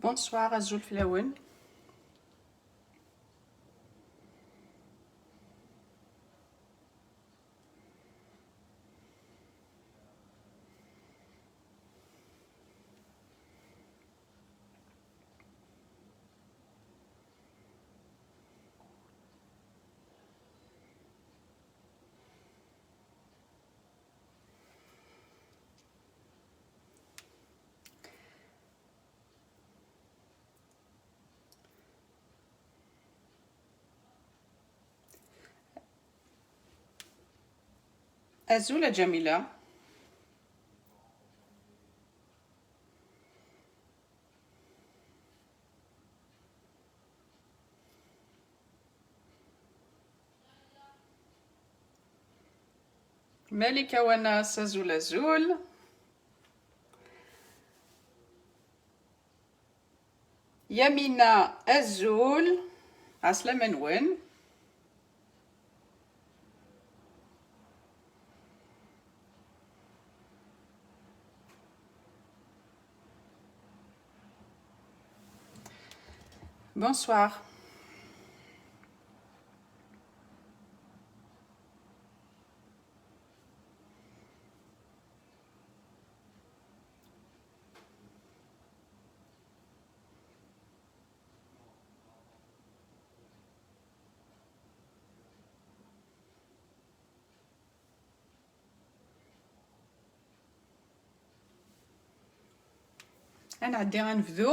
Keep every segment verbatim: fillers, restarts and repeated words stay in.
Bonsoir, azul fell-awen. Azul a Ǧamila. Malika Wanas, azul, azul. Yamina, azul. Ɛeslama-nwen. Bonsoir. Ad nɛeddi ad nebdu.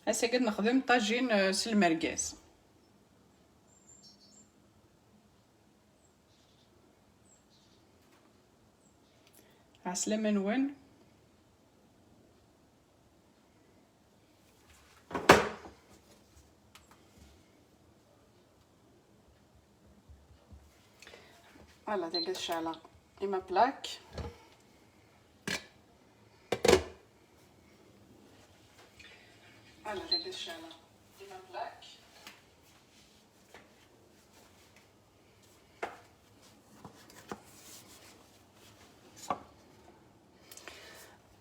Ass-agi ad nexdem tajin, eh, s lmergaz. Ɛeslama-nwen. Voilà, dagi ad ceɛleɣ i ma plaque. Voilà, dagi ad ceɛleɣ i ma plaque.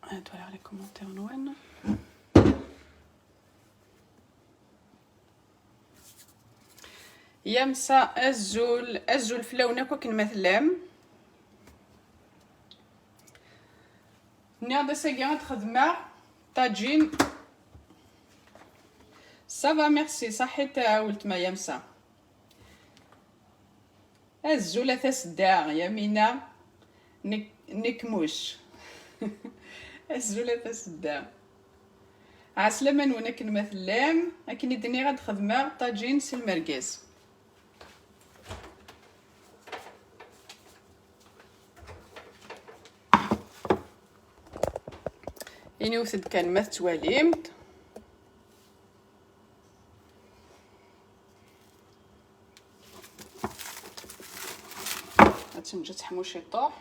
Ad waliɣ les commentaires-nwen. Yamsa, azul, azul fell-awen akk akken ma tellam. Nniɣ-d ass-agi ad xedmeɣ tajin. Ça va, merci, saḥit a weltma Yamsa. Azul a tasedda, Yamina, nek-, nekmuc. Azul a tasedda. Ɛeslama-nwen akken ma tellam, akken i d-nniɣ ad xedmeɣ tajin s lmergaz. Iniwet-d kan ma tettwalim-t. Ad tenǧu teḥmu ciṭuḥ.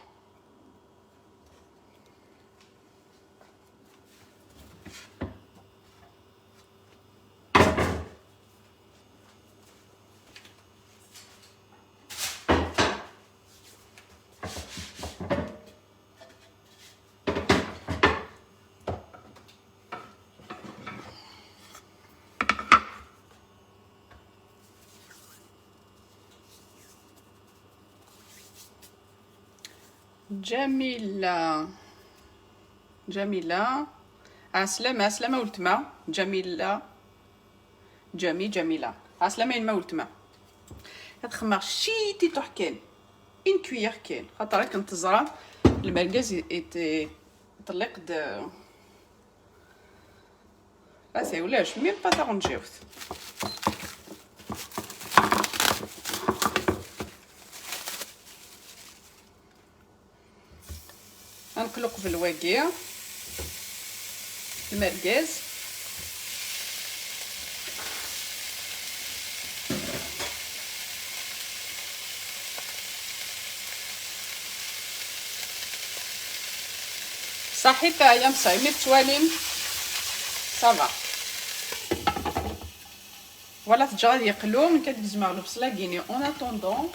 Ǧamila. Ǧamila. Ɛeslama, ɛeslama weltma. Ǧamila. Ǧami, Ǧamila. Ɛeslama yemma weltma. Ad xemmeɣ citiṭuḥ kan. Une cuillère kan. Xaṭer akken teẓram, lmergaz i-, i-, iṭelliq-d. Ata ulac, même pas taɣenǧawt. Ad neqqel uqbel wagi. Lmergaz. Saḥit a Yamsa, imi tettwalim, ça va. Voilà, teǧǧa ad yeqlu, nekk ad gezmeɣ lebṣel-agi-ni. En attendant,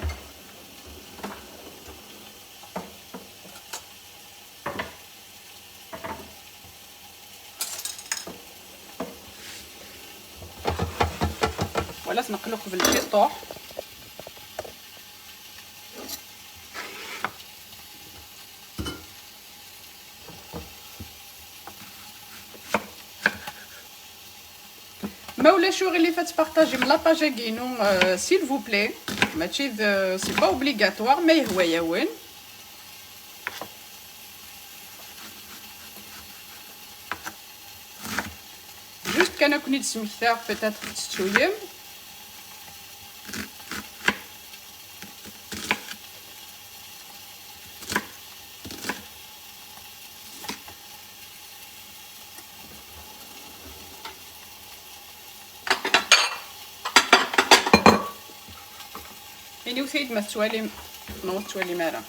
Neqlu qbel ciṭuḥ. Ma ulac uɣilif ad tpartajim la page-agi-inu, euh, s'il vous plaît. Mačči d, c'est pas obligatoire, ma yehwa-yawen. Juste kan ad ken-id-smektaɣ, peut-être tettuyem. Iniwt-iyi-d ma tettwalim neɣ ur tettwalim ara.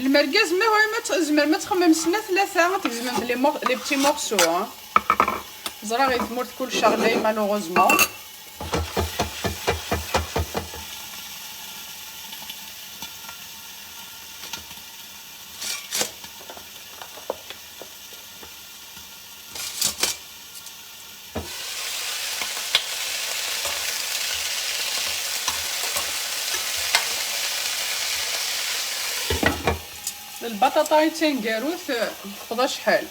Lmergaz, ma hwayem ad tzemrem ad txemmem snat tlata, ad tgezmem les mor-, les petits morceaux, hein. Ẓriɣ di tmurt kullec ɣlay, malheureusement. Lbaṭaṭa i d taneggarut, eh, teffeɣ acḥal.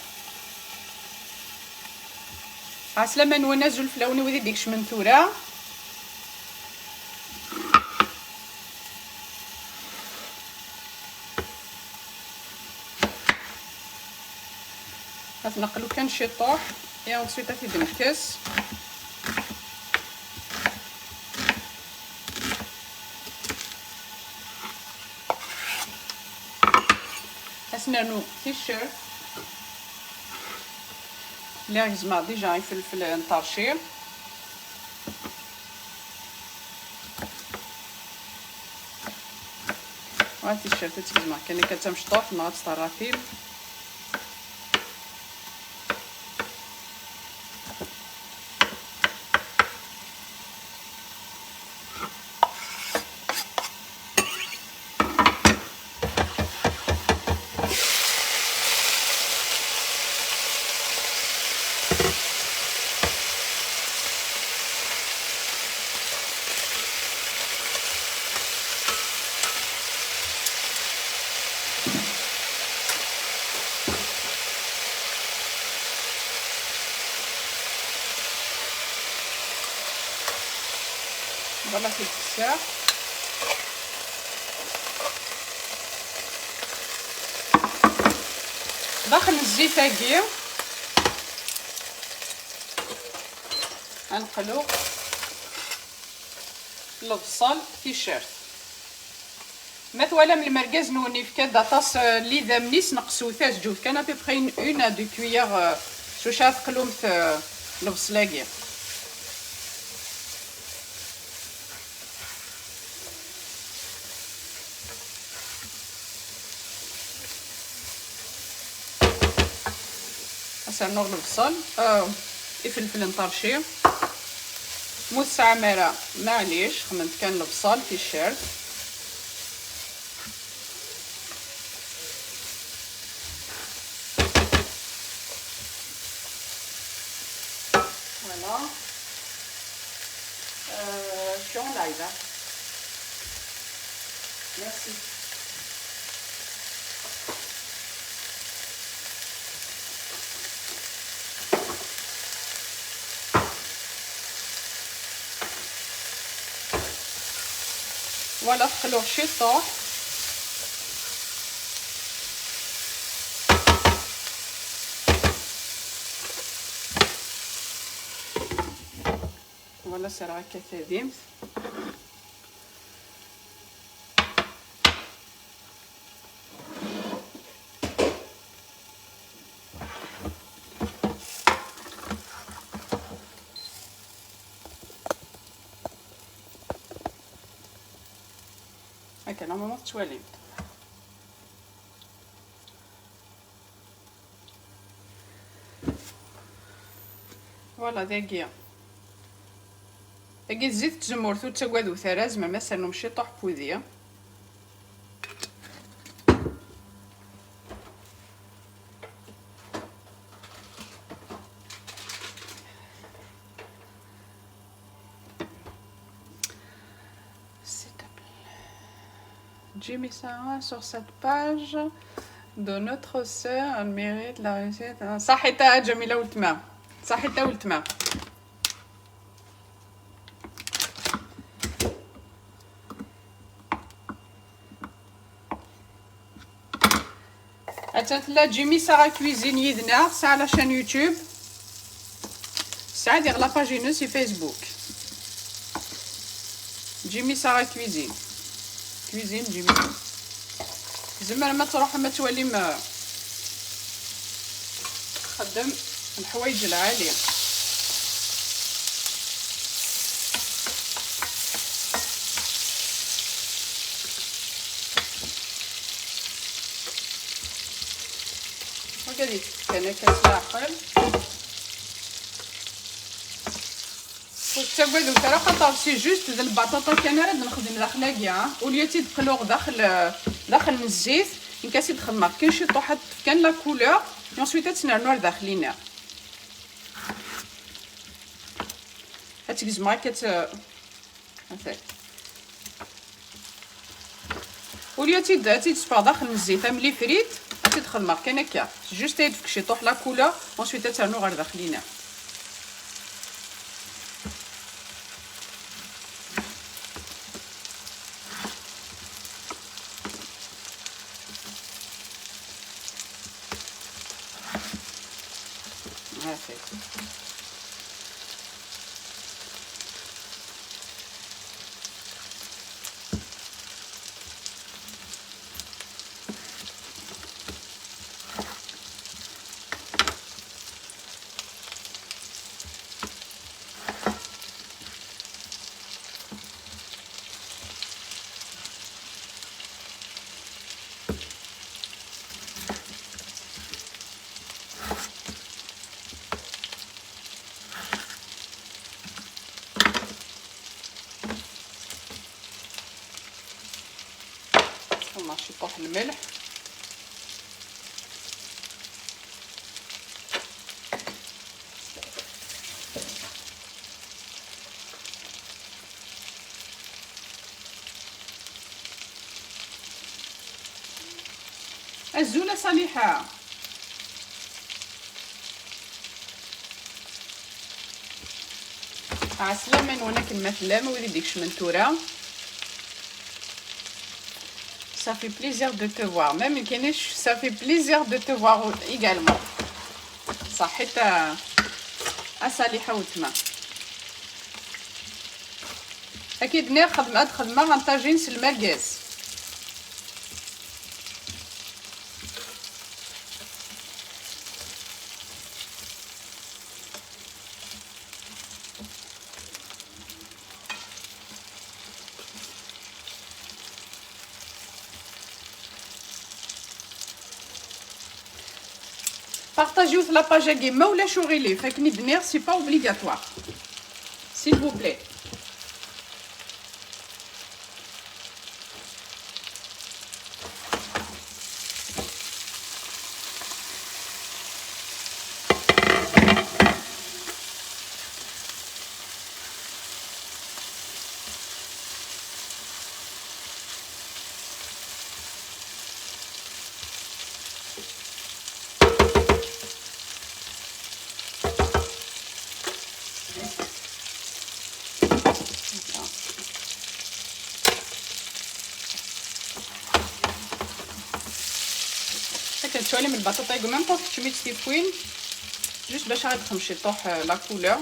Ɛeslama-nwen, azul fell-awen i wid i d-ikecmen tura. Ad t-neqlu kan ciṭuḥ, et ensuite ad t-id-nekkes. Ad s-nernu ticcert. Lliɣ gezmeɣ déjà ifelfel n ṭerci. Wa ticcert ad tt-gezmeɣ kan akka d tamecṭuḥt neɣ ad tt-terratim. Voilà, c'est ça. Daxel n zzit-agi, ad neqlu lebṣel, ticcert. Ma twalam lmergaz-nwen yefka-d aṭas, euh, n yidammen-is, neqsewt-as, ǧǧut kan à peu près une, une à deux cuillères, euh, s wacu ara teqlumt, euh, lebṣel-agi. Ad s-rnuɣ lebṣel, euh, ifelfel n ṭerci. Ma ur tesɛam ara, maɛlic, xedmemt kan lebṣel, ticcert. Voilà. Euh, je suis en live, hein. Merci. Voilà, teqluɣ ciṭuḥ. Voilà, serreɣ akka tadimt. Akka, normalement tettwalim. Voilà, dagi. Tagi d zzit n tzemmurt, ur ttagadet ara, tzemrem ad ternum ciṭuḥ n wudi. Jimmy Sarah sur cette page de notre sœur, elle mérite la réussite. صحيت يا جميلة ولتما. صحيت يا ولتما. Attan tella Jimmy Sarah Cuisine yid-neɣ, tesɛa la chaîne YouTube, tesɛa diɣ la page-ines i Facebook. Jimmy Sarah Cuisine. Cuisine Jimmy. Tzemrem ad tṛuḥem ad twalim, eh, txeddem leḥwayeǧ lɛali. Wagi ad yettekkan akka s leɛqel. Ur tettagadem ara, xaṭer c'est juste d lbaṭaṭa kan ara d-nexdem daxel-agi, ah. Au lieu ad tt-id-qluɣ daxel, daxel n zzit, nekk ad tt-id-xedmeɣ kan ciṭuḥ, ad d-tefk kan la couleur, et ensuite ad tt-nernu ar daxel-ina. Ad tt-gezmeɣ akka, ad tt-, atay. Au lieu ad tt-id, ad tt-id-sfeɣ daxel n zzit am les frites, ad tt-id-xedmeɣ kan akka. Juste ad d-tefk ciṭuḥ la couleur, ensuite ad tt-rnuɣ ɣer daxel-ina. Atay. Nsemmar ciṭuḥ lmelḥ. Azul a Saliḥa. Ɛeslama-nwen akken ma tellam, wid i d-ikecmen tura. Ça fait plaisir de te voir. Même Kenish, ça fait plaisir de te voir également. Ṣaḥit a, a Saliḥa weltma. Akid nniɣ xedm-, ad xedmeɣ un tagine s lmergaz. Partagiwt la page-agi, ma ulac uɣilif, akken i d-nniɣ, c'est pas obligatoire. S'il vous plaît. Akken tettwalim lbaṭaṭa-agi, même pas keččem-itt tifwin, juste bac ad texdem ciṭuḥ, euh, la couleur.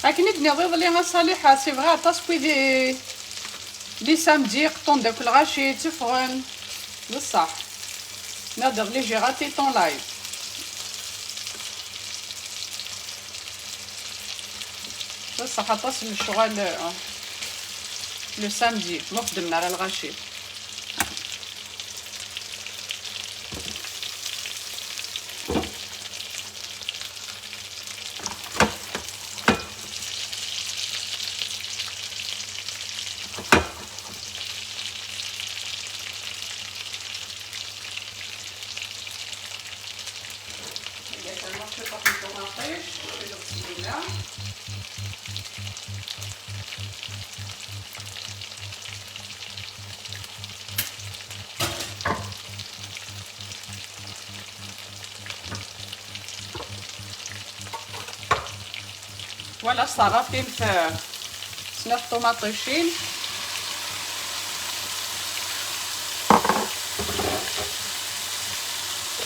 Akken i d-nniḍ iḍelli a Saliḥa, c'est vrai, aṭas n wid i, les samedis, qeṭṭun-d akk lɣaci, tteffɣen. D ṣṣeḥ. Nniɣ-d iḍelli j'ai raté ton live. Ṣṣeḥ aṭas n lecɣal, euh, le samedi, ma xedmen ara lɣaci. Iga kan ciṭuḥ n ṭumaṭic, ciṭuḥ n ssmila. Voilà, ṣṣarafimt, euh, snat ṭumaṭicin.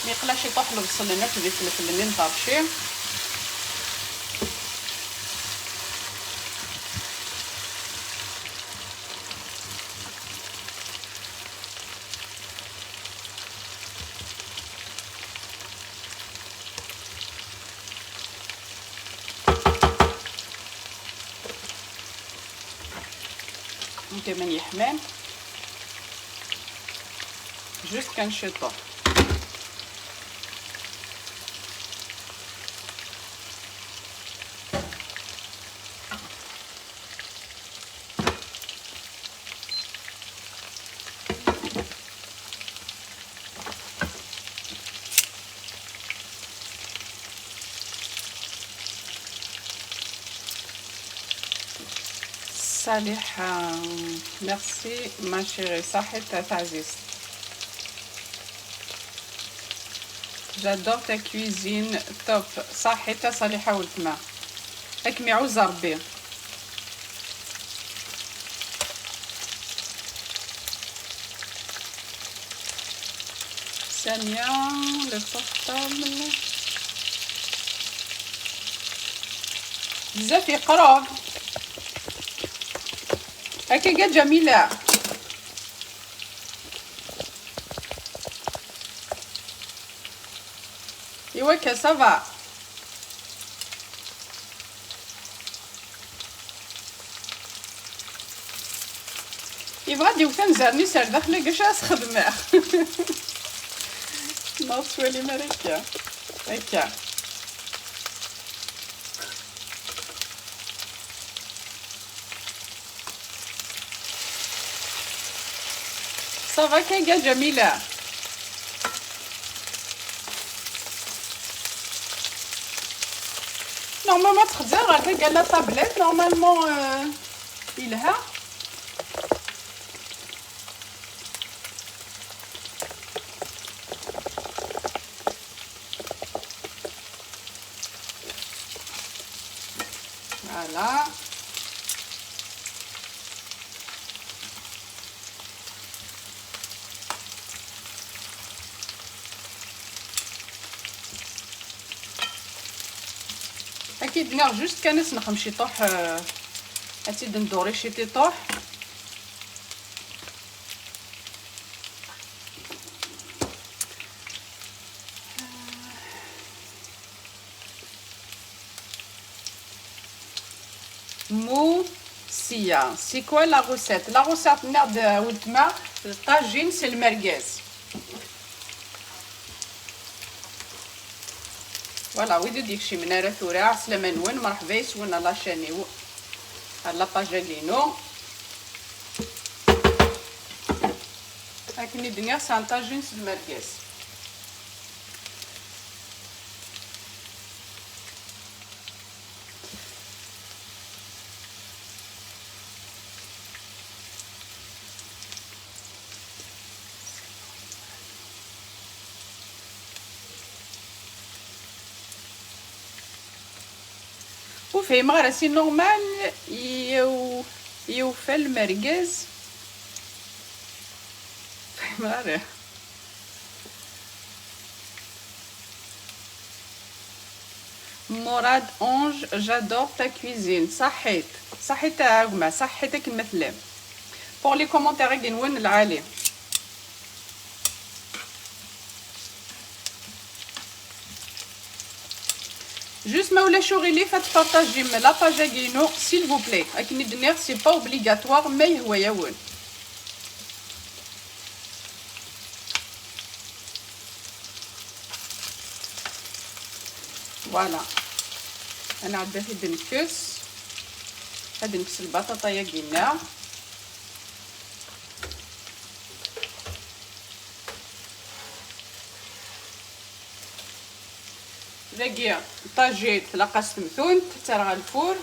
Mi yeqla ciṭuḥ lebṣel-nni akked ifelfel-nni mṭerci. Nkamen yeḥman. Juste kan ciṭuḥ. Saliḥa, merci ma chérie, ṣaḥit a taɛzizt. J'adore ta cuisine, top. Ṣaḥit a Saliḥa weltma. Ad kem-iɛuzz Rebbi. Sania, le portable. Bezzaf yeqreb. Akka ga Ǧamila. Iwakka, ça va. Yebɣa ad d-iwet anzaren-is ar daxel, agac ad as-xedmeɣ. Neɣ tettwalim ara akka. Akka. Ça va, Kanga Jamila? Normalement, txedzer ɣer tagala tablette, normalement, euh, yelha. Voilà. Akid neɣ juste kan ad s-nexdem ciṭuḥ, euh, ad tt-id-nduri ciṭiṭuḥ. Moussiya, c'est quoi la recette? La recette, nniɣ-d, euh, weltma, d tajin s lmergaz. Voilà, wid ur d-yekcimen ara tura, ɛeslama-nwen, mṛeḥba yes-wen, a la chaîne-iw, a la page-agi-inu. Akken i d-nniɣ, sɛan tajin s lmergaz. Ur fhimeɣ ara, c'est normal, yew-, yewfa lmergaz? Ur fhimeɣ ara. Mourad Ange, j'adore ta cuisine. Saḥit, saḥit a gma, saḥit akken ma tellam. Pour les commentaires-agi-nwen lɛali. Juste ma ulac uɣilif ad tpartajim la page-agi-inu, s'il vous plaît. Akken i d-nniɣ, c'est pas obligatoire, ma yehwa-yawen. Voilà. Ad nɛeddi ad t-id-nekkes. Ad nekkes lbaṭaṭa-yagi-nneɣ. Dagi ṭajit tlaq-as temtunt, tter ɣer lfur.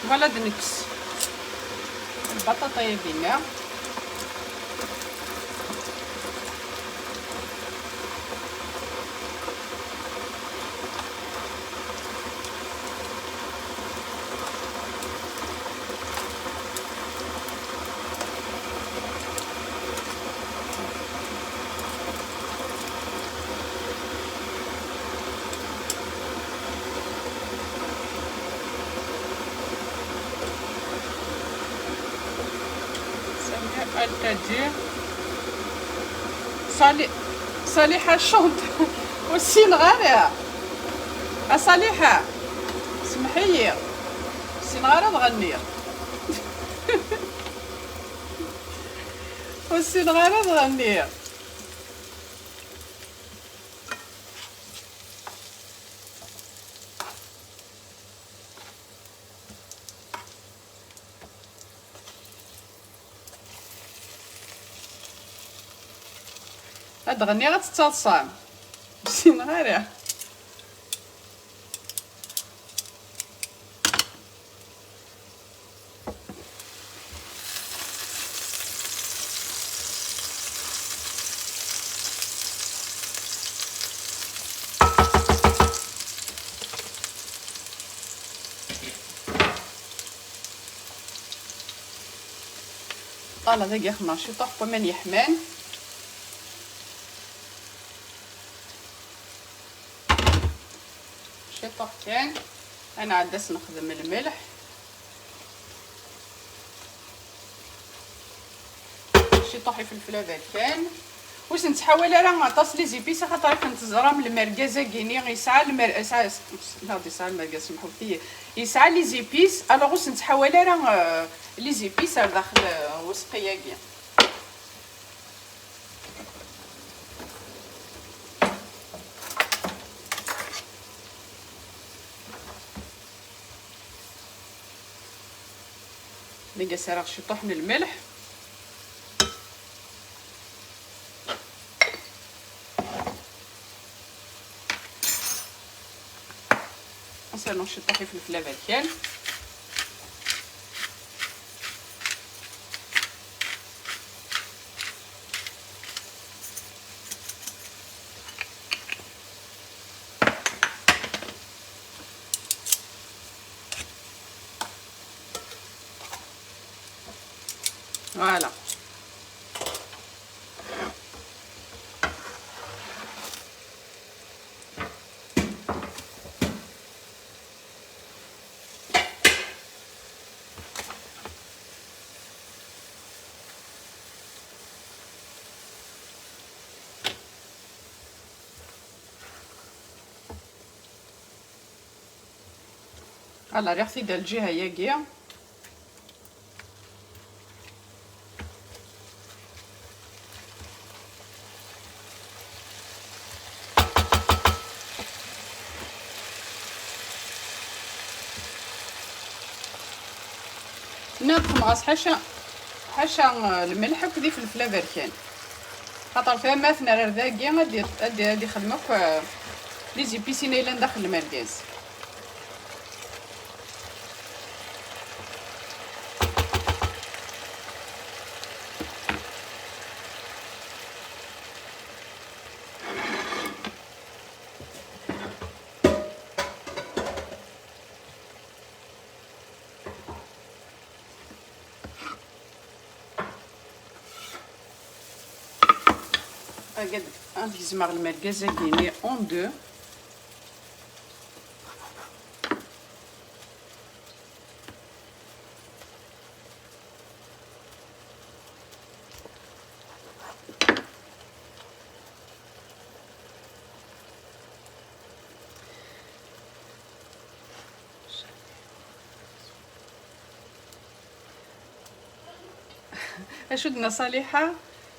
Voilà, ad nekkes lbaṭaṭa-yagi-nni. Sami Altadji. Sali-, Saliḥa cant. Ur ssineɣ ara. A Saliḥa, semmeḥ-iyi. Ur ssineɣ ara ad ɣenniɣ. Ur ssineɣ ara ad ɣenniɣ. Ad ɣenniɣ ad tettaḍsam. Ur ssineɣ ara. Voilà, dagi xedmeɣ ciṭuḥ n waman yeḥman. Ciṭuḥ kan. Ad nɛeddi ad s-nexdem lmelḥ. Ciṭuḥ ifelfel aberkan. Ur s-nettḥawal ara aṭas les épices, axaṭer akken teẓram lmergaz-agi-ni yesɛa lmer-, yesɛa, la, yesɛa lmergaz, semḥut-iyi. Yesɛa les épices, alors ur s-nettḥawal ara, euh, les épices ar daxel, euh, useqqi-agi. Dagi ad s-rreɣ ciṭuḥ n lmelḥ. Ad s-rnuɣ ciṭuḥ ifelfel aberkan. Voilà. Ala, rriɣ-t-id ar lǧiha-yagi. Nniɣ-d xemɣas ḥaca, ḥaca, eh, lmelḥ akked ifelfel aberkan. Xaṭer tama tnerr dagi ad d-, ad d-, ad d-ixdem akk, eh, les épices-ina yellan daxel lmergaz. Ad gezmeɣ lmergaz-agi-ni en deux. Acu d-nna Saliḥa?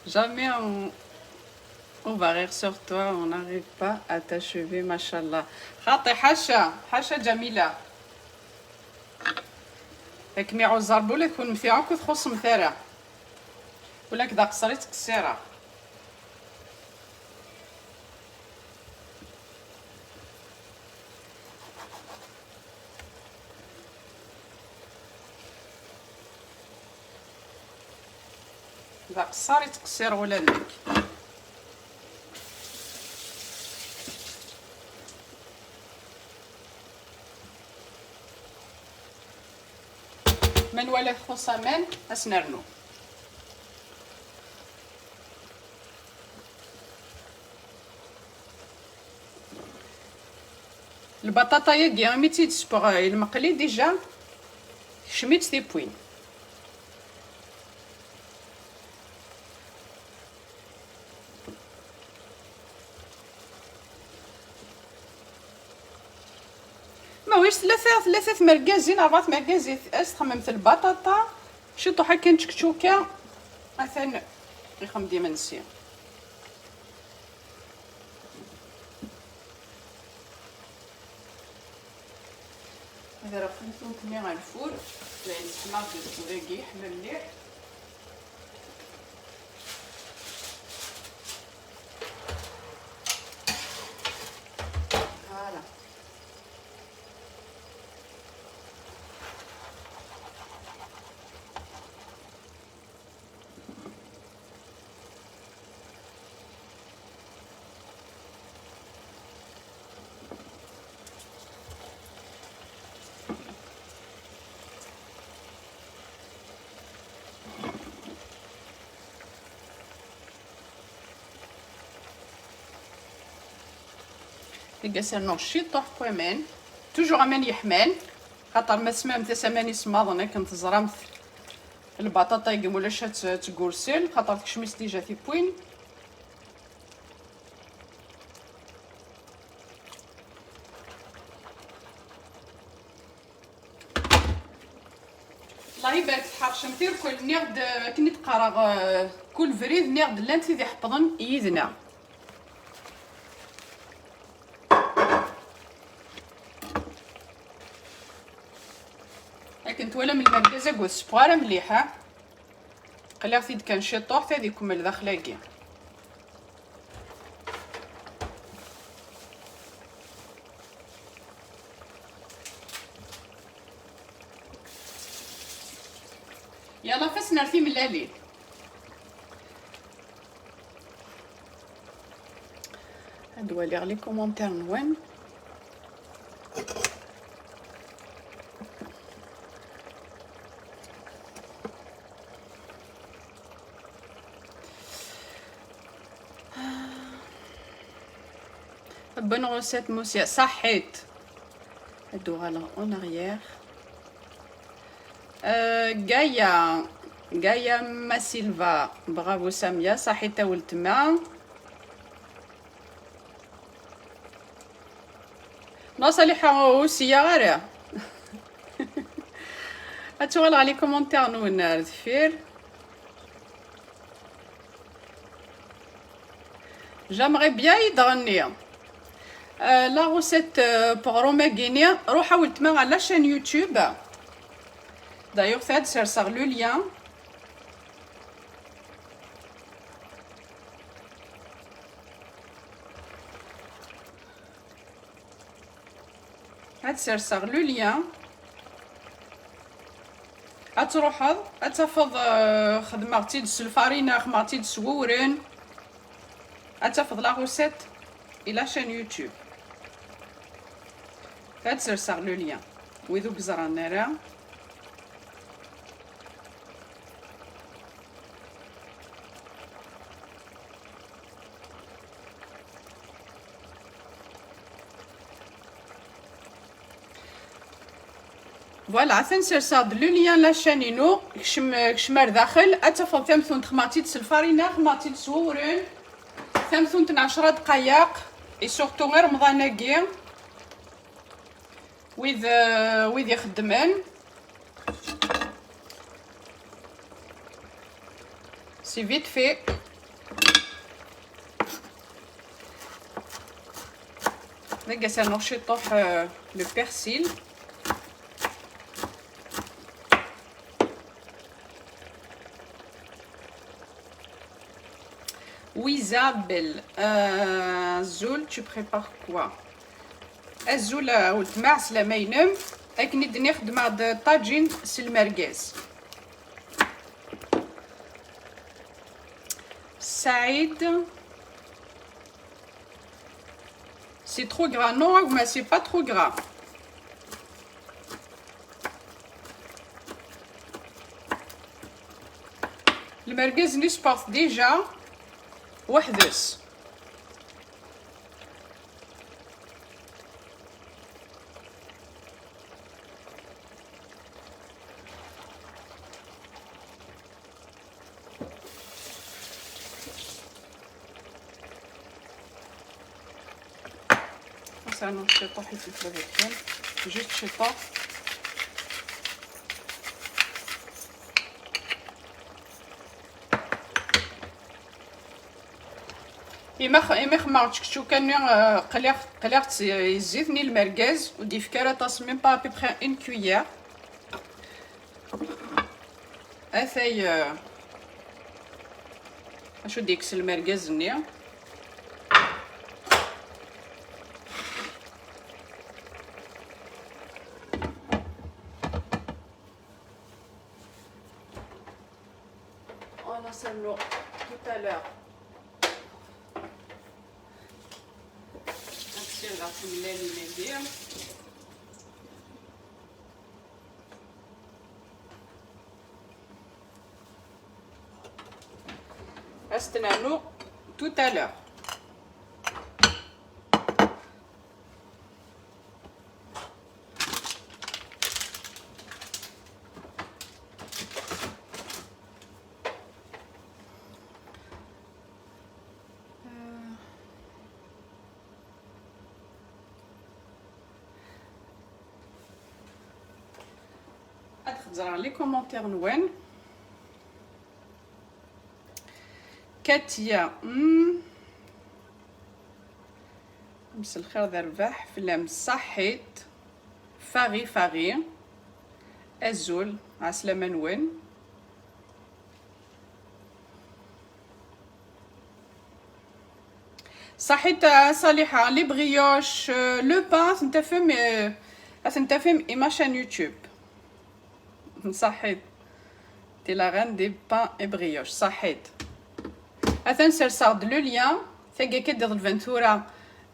Jamais on, on va rire sur toi, on n'arrive pas à t'achever, machallah. Xaṭi, ḥaca, ḥaca Ǧamila. Ad kem-iɛuzzer ula d kunemti akk ur txuṣṣemt ara. Ula d aqeṣṣer i ttqeṣṣireɣ. D aqeṣṣer i ttqeṣṣireɣ ula d nekk. Ma nwala txuṣṣ aman, ad s-nernu. Lbaṭaṭa-yagi, imi tt-id-ssewweɣ i lmeqli déjà, tekcem-itt tiwwin. Ma ulac tlata, tlata tmergazin, ṛebɛa tmergazin, as txemmemt lbaṭaṭa, ciṭuḥ akken čekčuka, atan ixem-d imensi. Ad rreɣ tamtunt-nni ɣer lfur, dayen teḥma-d lfur-agi, yeḥma mliḥ. Voilà. Deg-s rnuɣ ciṭuḥ n waman, toujours aman yeḥman, xaṭer ma tesmamt-as aman isemmaḍen akken teẓramt lbaṭaṭa-agi ulac ad tt-, ad tgursil, xaṭer tekcem-is déjà tiwwin. Allah ibarek, tḥercemt irkel. Nniɣ-d, eh, akken i d-qqareɣ, eh, kul brid, nniɣ-d llan tid iḥeppḍen yid-neɣ. Akken twalam lmergaz akked ssewweɣ ara mliḥ, ha? Qliɣ-t-id kan ciṭuḥ, ad ikemmel daxel-agi. Yalla, fassen ar timellalin. Ad waliɣ les commentaires-nwen. Bonne recette, Moussia. Saḥit. Ad uɣaleɣ en arrière. Euh, Gaïa, Gaïa Massilva, bravo Samia, saḥit a weltma. Non, Saliḥa, ur sliɣ ara. Ad tuɣal ɣer les commentaires-nwen ar deffir. J'aimerais bien ad d-ɣenni. Euh, la recette, euh, pour Romagini, ruḥ a weltma ɣer la chaîne YouTube. D'ailleurs, ad serseɣ le lien. Ad serseɣ le lien. Ad truḥeḍ, ad tafeḍ, euh, xedmeɣ-tt-id s lfarina, xedmeɣ-tt-id s wewren. Ad tafeḍ la recette i la chaîne YouTube. Ad serseɣ le lien. Wid ur yeẓran ara. Voilà, atan serseɣ-d le lien la chaîne-inu. Kcem, kcem ar daxel, ad tafeḍ tamtunt xemmeɣ-tt-id s lfarina, xemmeɣ-tt-id s wewren. Tamtunt n ɛecra dqayeq, et surtout i Remḍan-agi, wid, euh, wid ixeddmen. C'est vite fait. Dagi ad s-rnuɣ ciṭuḥ, euh, le persil. Wisabel, euh, Zoul, tu prépares quoi? Azul a weltma, ɛeslama-inem. Akken i d-nniɣ, xeddmeɣ-d ṭaǧin s lmergaz. Saɛid. C'est trop gras. Non, a gma, c'est pas trop gras. Lmergaz-nni sbeɣ-t déjà weḥd-s. Ad s-rnuɣ ciṭuḥ i tiflabatin, juste ciṭuḥ. Imi x-, imi xemmeɣ čekčuka-nni, euh, qliɣ, qliɣ-tt i zzit-nni lmergaz, ur d-yefki ara aṭas, même pas à peu près une cuillère. Atay, euh, acu d-yekkes lmergaz-nni? On a ça, non, tout à l'heure. Ad ssiwleɣ timellalin-agi. Ad s-ten-rnuɣ tout à l'heure. Ad xezzreɣ les commentaires-nwen. Katia, hmm. Mselxir d rrbeḥ fell-am, ṣaḥit. Faɣi, faɣi. Azul, ɛeslama-nwen. Ṣaḥit a Saliḥa, les brioches, euh, le pain, ad ten-tafem, euh, ad ten-tafem i ma chaîne YouTube. Ṣaḥit. Tilaɣan des pains et brioches. Ṣaḥit. Atan serseɣ-d le lien. Tagi akka d-iḍelben tura,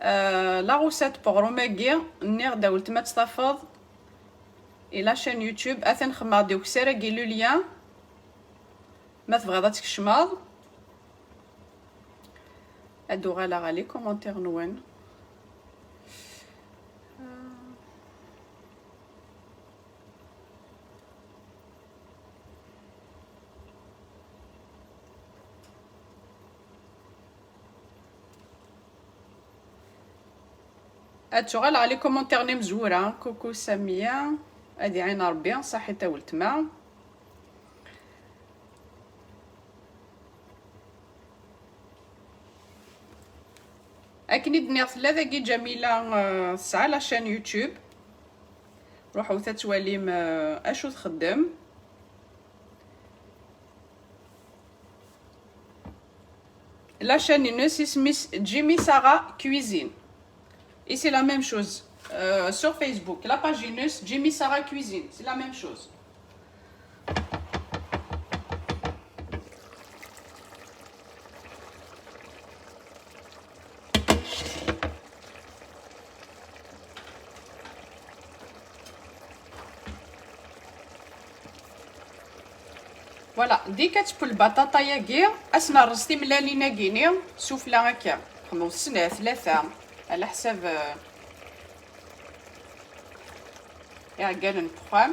euh, la recette n uɣrum-agi. Nniɣ-d a weltma ad tt-tafeḍ. Et la chaîne YouTube. Atan xemmeɣ-d ukessar-agi le lien. Ma tebɣiḍ ad tkecmeḍ. Ad uɣaleɣ ɣer les commentaires-nwen. Ad tuɣal ɣer les commentaires n imezwura. Coucou Samia, ad iɛin Rebbi, ṣaḥit a weltma. Akken i d-nniɣ, tella dagi Ǧamila, euh, tesɛa la chaîne YouTube. Ruḥut ad twalim, euh, acu txeddem. La chaîne-ines isem-is Jimmy Sarah Cuisine. Et c'est la même chose, euh, sur Facebook. La page-ines Jimmy Sarah Cuisine, c'est la même chose. Voilà, deg ad tewwel lbaṭaṭa-yagi, ad s-nerreẓ timellalin-agi-ni sufella akka, xemsa, snat, tlata, ɛla ḥsab, euh, iɛeggalen n uxxam.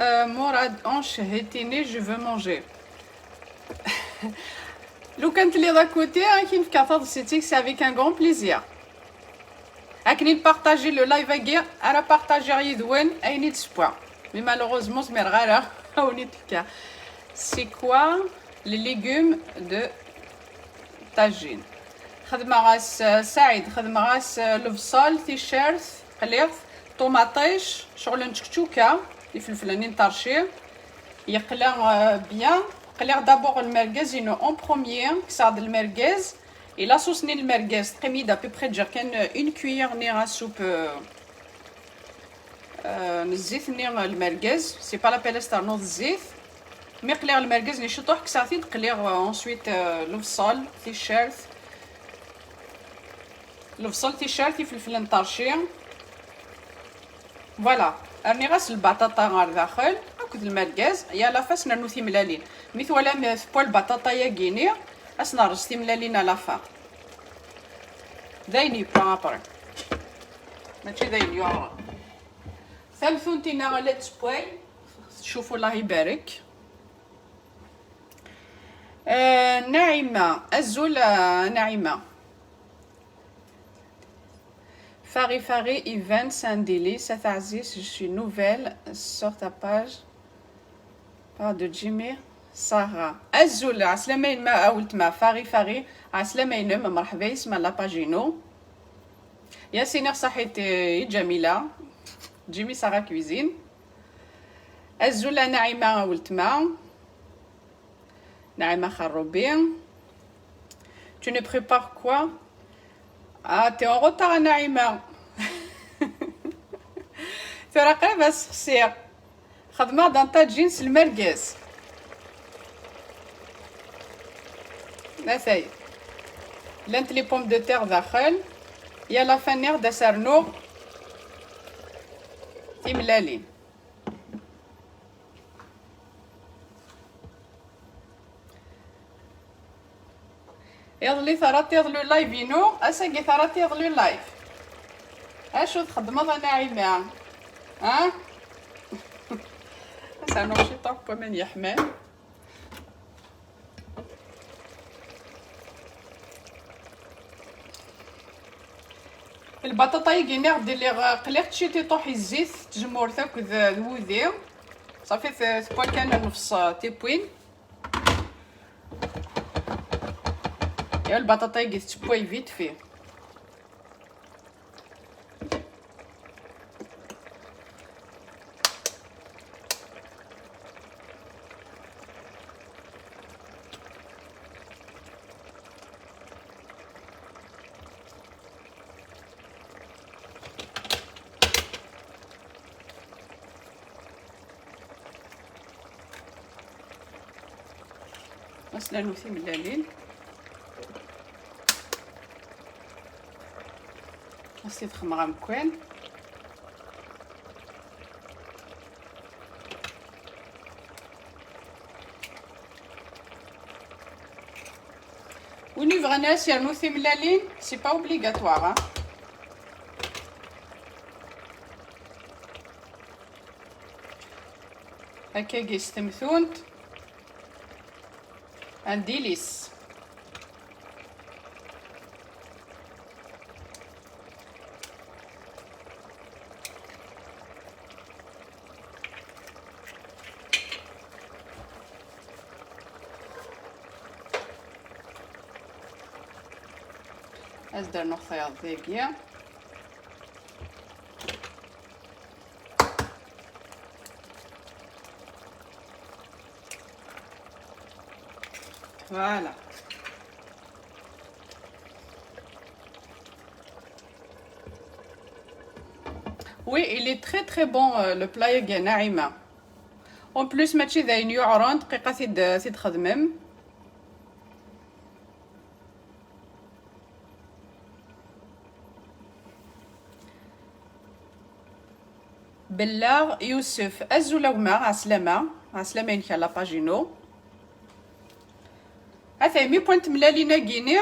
Euh, Mourad, Anche, Hetini, je veux manger. Lukan telliḍ à côté, ad k-in-fkeɣ taḍsit-ik, c'est avec un grand plaisir. Akken i npartaji le live-agi, ara partajiɣ yid-wen ayen i d-sewweɣ. Mais malheureusement, zmireɣ ara ad wen-in-fkeɣ. C'est quoi les légumes de tagine? Xedmeɣ-as, euh, Saɛid, xedmeɣ-as, euh, lebṣel, ticcert, qliɣ-t, ṭumaṭic, ccɣel n tčekčuka, ifelfel-nni n ṭerci. Yeqla, euh, bien. Qliɣ d'abord lmergaz-inu en premier, kkseɣ-d lmergaz. Et la sauce-nni n lmergaz teqqim-iyi-d à peu près, ǧǧiɣ kan, euh, une cuillère-nni à soupe, euh, euh, n zzit-nni n lmergaz. C'est pas la peine ad s-ternuḍ zzit. Mi qliɣ lmergaz-nni ciṭuḥ, kkseɣ-t-id, qliɣ, euh, ensuite, euh, lebṣel, ticcert. Lebṣel, ticcert, ifelfel n ṭerci. Voilà, rniɣ-as lbaṭaṭa ɣer daxel akked lmergaz. Et à la fin ad s-nernu timellalin. Mi twalam, euh, tewwa lbaṭaṭa-yagi-ni, ad s-nerreẓ timellalin à la fin. D ayen yewwa après. Mačči d ayen yuɛren. Tamtunt-ina la d-tewway. Tcufu, Allah ibarek. Euh, Naïma, azul, euh, Naïma. Fari Fari Events and Daily, Sat Aziz, je suis nouvelle sur ta page. Part de Jimmy Sarah. Azul, ɛeslama-inem a weltma Fari Fari, ɛeslama-inem, mṛeḥba, isem n la page-inu. Yasini ṣaḥit i Ǧamila, Jimmy Sarah Cuisine. Azul a Naïma a weltma. Naïma Xerrubi. Tu ne prépares quoi? Ah, t'es en retard a Naïma. Tura qrib ad sexsiɣ. Xedmeɣ-d un tajin s lmergaz. Atay. Llant les pommes de terre daxel. Et à la fin nniɣ-d ad s-rnuɣ timellalin. Iḍelli terraḍ iḍelli live-inu, ass-agi terraḍ iḍelli live. Acu txeddmeḍ a Naɛima? Ha? Ad s-rnuɣ ciṭuḥ n waman yeḥman. Lbaṭaṭa-agi nniɣ-d lliɣ qliɣ-tt ciṭuḥ i zzit, tazemmurt akked d wudi. Ṣafi t-, tewwa kan nnefṣ tiwwin. Ya lbaṭaṭa-agi tettewway vite fait. Ad s-nernu timellalin. Ad s-t-id-xemmeɣ amkan. Win yebɣan ad s-yernu timellalin, c'est pas obligatoire, hein. Akkagi s temtunt. Un délice. Ad s-d-rnuɣ tayeḍ dagi. Voilà. Oui, il est très très bon, euh, le plat-agi a Naïma. En plus, mačči d ayen yuɛren, dqiqa tid-, tid-xedmem. Bellaɣ Yusef, azul a gma, ɛeslama, ɛeslama-inek a la page-inu. Atay, mi wwin tmellalin-agi-ni,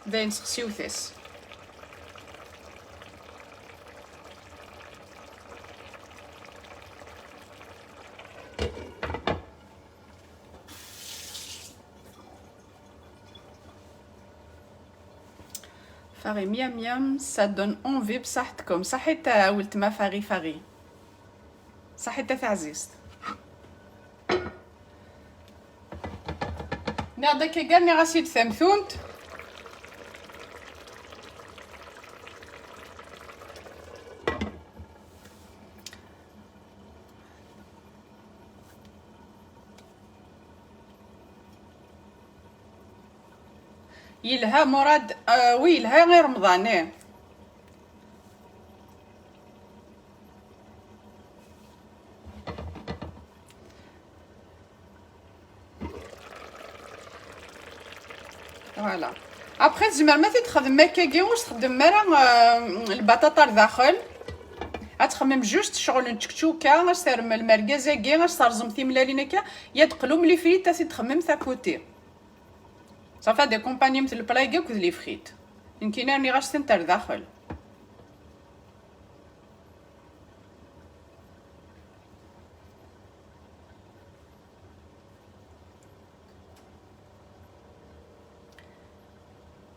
d ayen sexsiwet-as. Fari miam miam, ça donne envie بصحتكم. صحيت a weltma Fari Fari. صحيت a taɛzizt. Nniɣ-d akka gar, nniɣ-as-id tamtunt. Yelha Murad, euh, oui, yelha i Remḍan, eh. Voilà. Après, tzemrem ad t-id-txedmem akkagi, ur s-txeddmem ara, euh, lbaṭaṭa ar daxel. Ad txemmem juste ccɣel n tčekčuka, ad s-terrem lmergaz-agi, ad s-terẓem timellalin akka, yad qlum les frites, ad t-id-txemmem à côté. Ṣafi ad accompagnemt le plat-agi akked les frites. Nekkini rniɣ-as-tent ar daxel.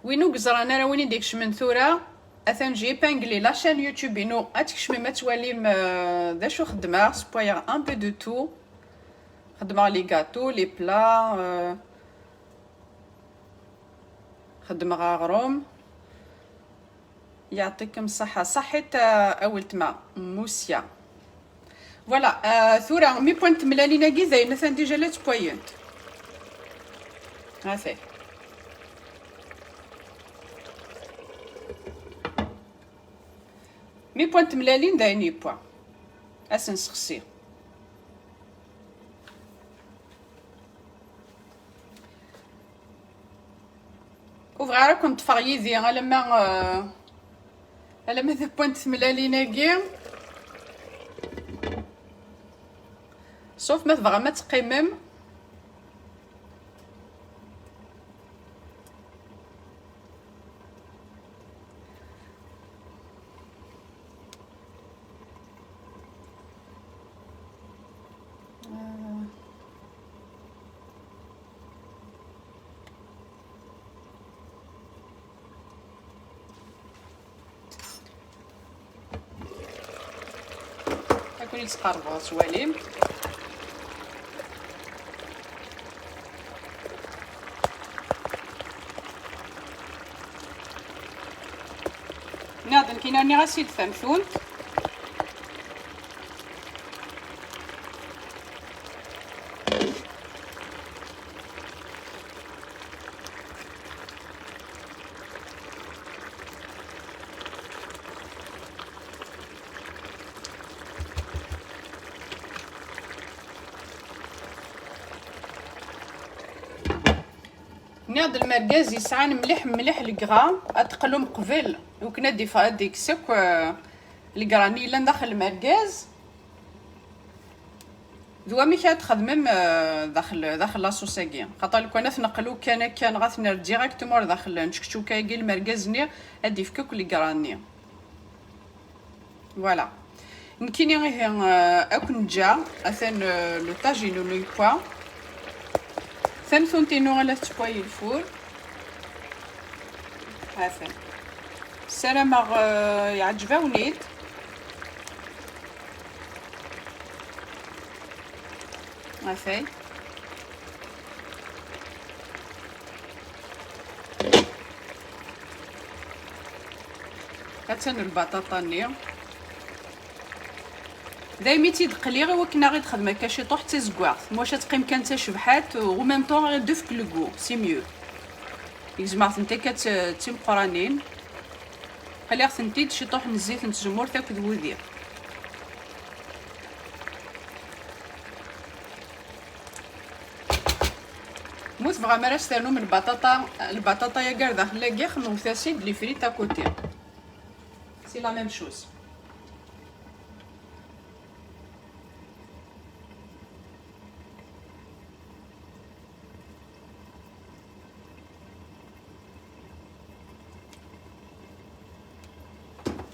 Win ur yeẓran ara, win i d-ikecmen tura, atan j'ai épinglé la chaîne YouTube-inu, ad tkecmem ad twalim, euh, d acu xeddmeɣ, ssewwayeɣ un peu de tout. Xeddmeɣ les gâteaux, les plats, euh, xeddmeɣ aɣrum. Yeɛṭikem ṣṣeḥḥa. Ṣaḥit, euh, a weltma Musya. Voilà, euh, tura mi wwin tmellalin-agi d ayen atan déjà la ttwayent. Atay. Mi wwin tmellalin d ayen yewwa. Ad sen-sexsi. Ur bɣiɣ ara ad ken-ṭṭfeɣ yid-i alamma, euh, alamma d wwin tmellalin-agi. Sauf ma tebɣam ad teqqimem. Euh. Ad ken-id-sqerbeɣ ad twalim. Nniɣ-d nekkini rniɣ-as-id tamtunt. Nniɣ-d lmergaz yesɛan mliḥ, mliḥ le gras, ad teqlum qbel, iwakken ad d-iffeɣ, ad d-ikkes akk, euh, le gras-nni yellan daxel lmergaz. D wamek ad txedmem, euh, daxel, daxel la sauce-agi. Xaṭer lukan ad t-neqlu kan akka, neɣ ad t-nerr directement ar daxel n tcekčuka-agi, lmergaz-nni ad d-ifk akk le gras-nni. Voilà. Nekkini ihi, euh, ad ken-ǧǧeɣ, atan, euh, le tagine-inu yewwa. Tamtunt-inu la tettewway lfur. Atan. Ssarameɣ, euh, yeɛǧeb-awen-id. Atay. Attan lbaṭaṭa-nni. Daymi tt-id-qliɣ i wakken ad ɣ-id-xedm akka ciṭuḥ d tazeggaɣt. Maca ad teqqim kan d tacebḥant, en même temps ad ɣ-d-tefk le goût, c'est mieux. Gezmeɣ-tent akka d t-, d timeqqranin. Qliɣ-tent-id ciṭuḥ n zzit n tzemmurt akked wudi. Mu tebɣam ara s-ternum lbaṭaṭa, lbaṭaṭa-yagi ar daxel-agi, xemmet-as-id les frites à côté. C'est la même chose.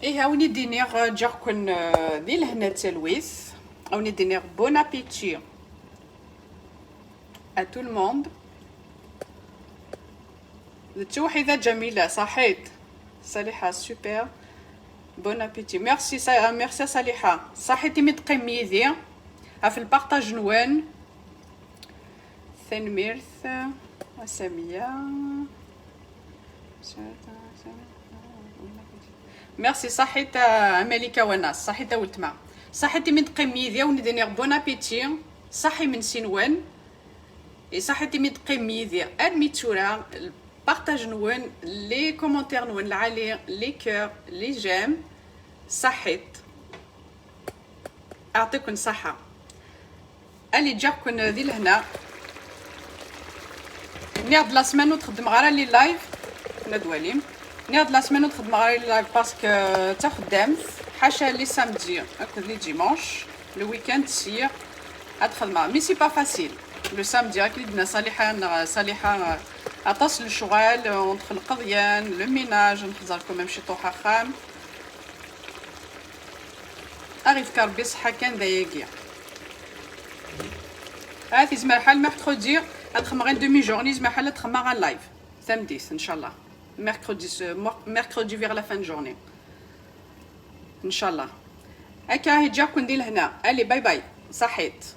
Ih, a wen-d-iniɣ, ǧǧiɣ-ken, eh, di lehna d talwit. A wen-d-iniɣ bon appétit à tout le monde. D tewḥida Ǧamila, ṣaḥit. Saliḥa, super. Bon appétit. Merci, sa-, merci a Saliḥa. Ṣaḥit imi d-teqqimem yid-i. Ɣef lparṭaj-nwen. Tanemmirt a Samiya. Merci, ṣaḥit a Malika Wanas, ṣaḥit a weltma. Ṣaḥit imi d-teqqimem yid-i, a wen-d-iniɣ bon appétit, ṣaḥ imensi-nwen. Ṣaḥit imi d-teqqimem yid-i armi d tura, lparṭaj-nwen, les commentaires-nwen lɛali, les cœurs, les j'aime. Ṣaḥit. Aɛṭiken ṣaḥa. Allez, ǧǧiɣ-ken di lehna. Nniɣ-d la semaine ur d-xeddmeɣ ara les lives. Ad walim. Nniɣ-d la semaine ur d-xeddmeɣ ara les lives parce que d taxeddamt. Ḥaca les samedis akked les dimanches. Le week-end ssiɣ ad xedmeɣ. Mais c'est pas facile. Le samedi, akken i d-tenna Saliḥa, neɣ Saliḥa, aṭas n lecɣal, entre lqeḍyan, le ménage, nxezzeṛ quand même ciṭuḥ axxam. Ad ɣ-ifk Ṛebbi ṣṣeḥḥa kan d ayagi. Ahat izmer ḥal mercredi ad xedmeɣ une demi-journée, izmer ḥal ad xedmeɣ un live. Tameddit, ncallah. Mercredi, ce, mer-, mercredi vers la fin de journée. Ncallah. Akka, ahi ǧǧiɣ-ken di lehna. Allez, bye bye. Ṣaḥit.